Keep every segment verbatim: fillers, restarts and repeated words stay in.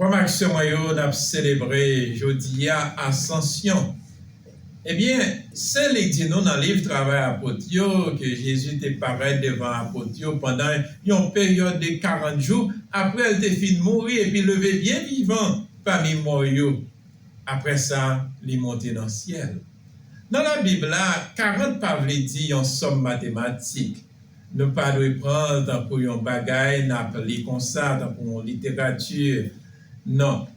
Frè m ak sè mwen yo, n ap selebre jodi a Asansyon. Ebyen, Sen Lik di nou nan liv Travay Apot yo ke Jezi te parèt devan apot yo pandan yon peryòd de karant jou, apre l te fin mouri epi leve byen vivan pami mò yo. Apre sa, li monte nan syèl. Nan Labib la, karant pa vle di yon sòm matematik. Nou pa dwe pran l tankou yon bagay n ap li konsa, tankou yon literati. Non.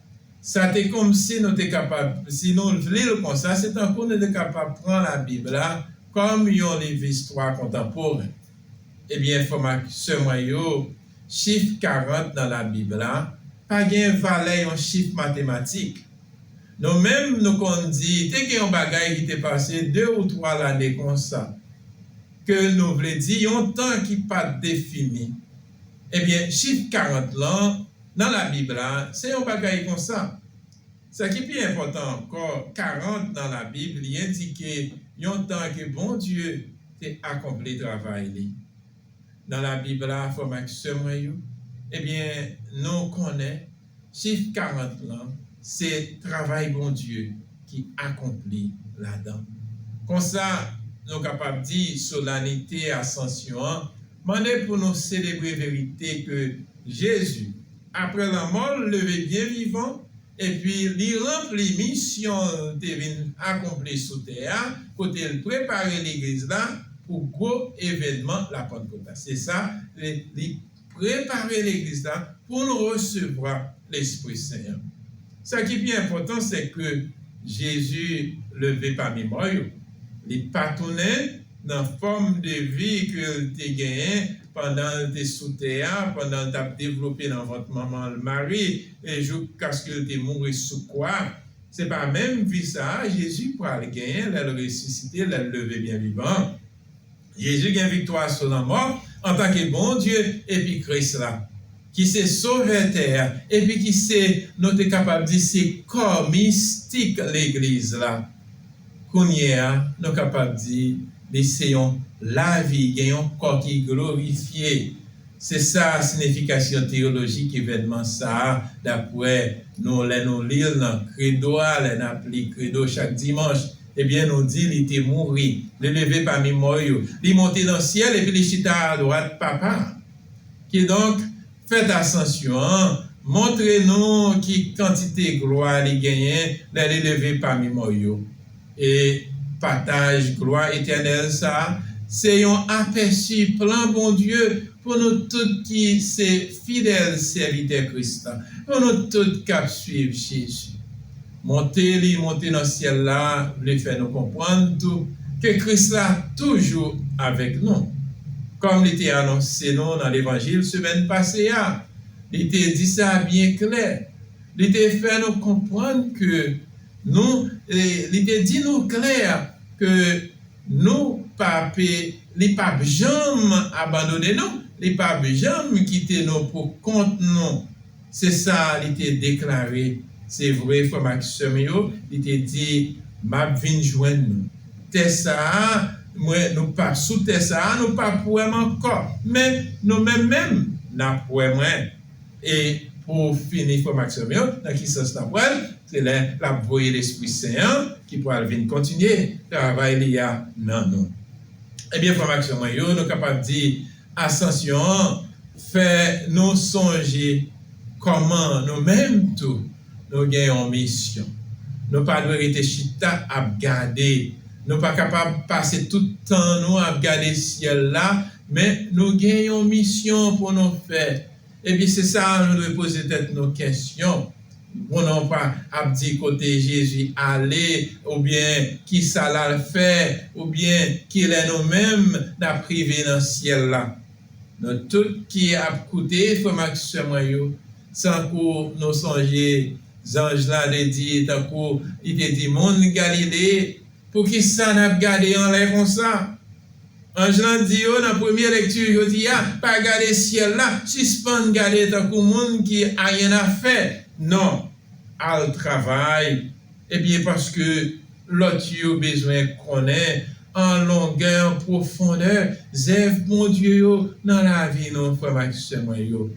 Sa te kòmsi nou te kapab, si nou li l konsa, se tankou nou te kapab pran Labib la kòm yon liv istwa kontanporen. Ebyen, frè m ak sè mwen yo, chif karant nan Labib la pa gen valè yon chif matematik. Nou menm, nou konn di, te gen yon bagay ki te pase de ou twa lane konsa, ke nou vle di yon tan ki pa t defini. Ebyen, chif karant lan, nan Labib la, se yon bagay konsa. Sa ki pi enpòtan ankò, karant nan Labib, li endike yon tan ke Bondye te akonpli travay li. Nan Labib la, frè m ak sè mwen yo, ebyen, nou konnen chif karant lan, se travay Bondye ki akonpli ladan. Konsa, nou kapab di solanite Asansyon an mande pou nou selebre verite ke Jezi, apre lanmò l, leve byen vivan, epi li ranpli misyon l te vin akonpli sou tè a, kote l prepare legliz la pou gwo evènman Lapantkot la. Se sa, li, li prepare legliz la pou l resevwa Lespri Sen an. Sa ki pi enpòtan, se ke Jezi leve pami mò yo. Li pa tounen nan fòm de vi ke l te genyen pandan l te sou tè a, pandan l t ap devlope nan vant manman l Mari, e joukaske l te mouri sou kwa. Se pa menm vi sa a Jezi pral genyen lè l resisite, lè l leve byen vivan. Jezi gen viktwa sou lanmò antanke Bondye epi Kris la, ki se Sovè tè a, epi ki se, nou te kapab di, se kò mistik legliz la. Kounye a, nou kapab di, li se yon lavi, gen yon kò ki glorifye. Se sa siyifikasyon teyolojik evènman sa a, dapre nou, lè nou li l nan Kredo a, lè n ap li Kredo chak dimanch, ebyen, nou di li te mouri, li leve pami mò yo, li monte nan syèl epi li chita adwat Papa a. Kidonk, fèt Asansyon an montre nou ki kantite glwa li genyen lè li leve pami mò yo. E pataj glwa etènèl sa a, se yon apèsi plan Bondye pou nou tout ki se fidèl sèvitè Kris la, pou nou tout k ap swiv Jezi. Monte li monte nan syèl la vle fè nou konprann tou ke Kris la toujou avèk nou. Kòm li te anonse nou nan levanjil semèn pase a, li te di sa byen klè. Li te fè nou konprann ke nou, e, li te di nou klè ke nou p ap, li p ap janm abandone nou, li p ap janm kite nou pou kont nou. Se sa li te deklare. Se vre, frè m ak sè m yo, li te di, "M ap vin jwenn nou. Tè sa a, mwen, nou p ap, sou tè sa a, nou p ap wè m ankò. Men nou menm menm, n ap wè mwen." E pou fini, frè m ak sè m yo, nan ki sans n ap wè l? Se lè l ap voye Lespri Sen an ki pral vin kontinye travay li a nan nou. Ebyen, frè m ak sè mwen yo, nou kapab di Asansyon an fè nou sonje kòman nou menm tou nou gen yon misyon. Nou pa dwe rete chita ap gade. Nou pa kapab pase tout tan nou ap gade syèl la, men nou gen yon misyon pou nou fè. Epi se sa nou dwe poze tèt nou kesyon. Moun nan pa ap di kote Jezi ale, oubyen kisa l al fè, oubyen kilè nou menm n ap rive nan syèl la. Nou tout ki ap koute, frè m ak sè mwen yo, tankou nou sonje zanj la te di, tankou li te di moun Galile, poukisa n ap gade anlè konsa? Anj lan di yo nan premye lekti jodi a, pa gade syèl la, sispann gade tankou moun ki ayen a fè. Non, al travay. Ebyen, paske lòt yo bezwen konnen an longè, an pwofondè, zèv Bondye yo nan lavi nou, frè m ak sè mwen yo.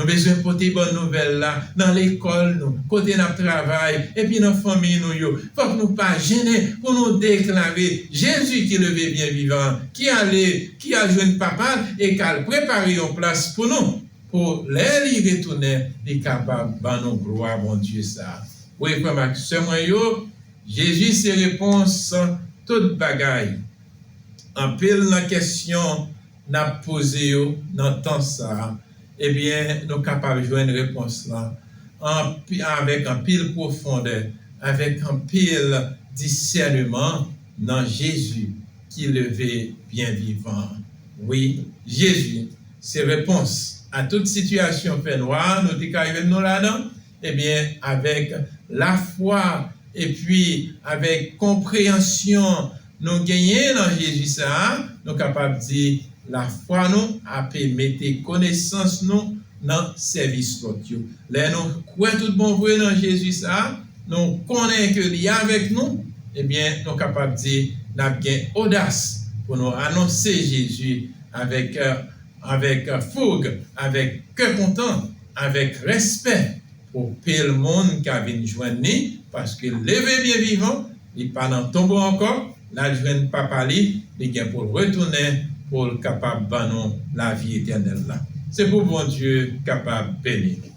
Nou bezwen pote bòn nouvèl la nan lekòl nou, kote n ap travay, epi nan fanmi nou yo. Fòk nou pa jennen pou nou deklare Jezi ki leve byen vivan, ki ale, ki al jwenn Papa l e k al prepare yon plas pou nou, pou lè li retounen, li kapab ban nou glwa Bondye sa a. Wi, frè m ak sè mwen yo, Jezi se repons tout bagay. Anpil nan kesyon n ap poze yo nan tan sa a, ebyen, nou kapab jwenn repons lan anpi-, avèk anpil pwofondè, avèk anpil disèneman nan Jezi ki leve byen vivan. Wi, Jezi se repons a tout sitiyasyon fènwa nou te ka jwenn nou ladan, ebyen, avèk lafwa epi avèk konpreyansyon nou genyen nan Jezi sa a, nou kapab di lafwa nou ape mete konesans nou nan sèvis lòt yo. Lè nou kwè tout bon vre nan Jezi sa a, nou konnen ke li avèk nou, ebyen, nou kapab di n ap gen odas pou nou anonse Jezi avèk, eh, avèk foug, avèk kè kontan, avèk respè pou pil moun ka vin jwenn li, paske l leve byen vivan, li pa nan tonbo ankò, l al jwenn Papa li, li gen pou l retounen pou l kapab ban nou lavi etènèl la. Se pou Bondye kapab beni nou.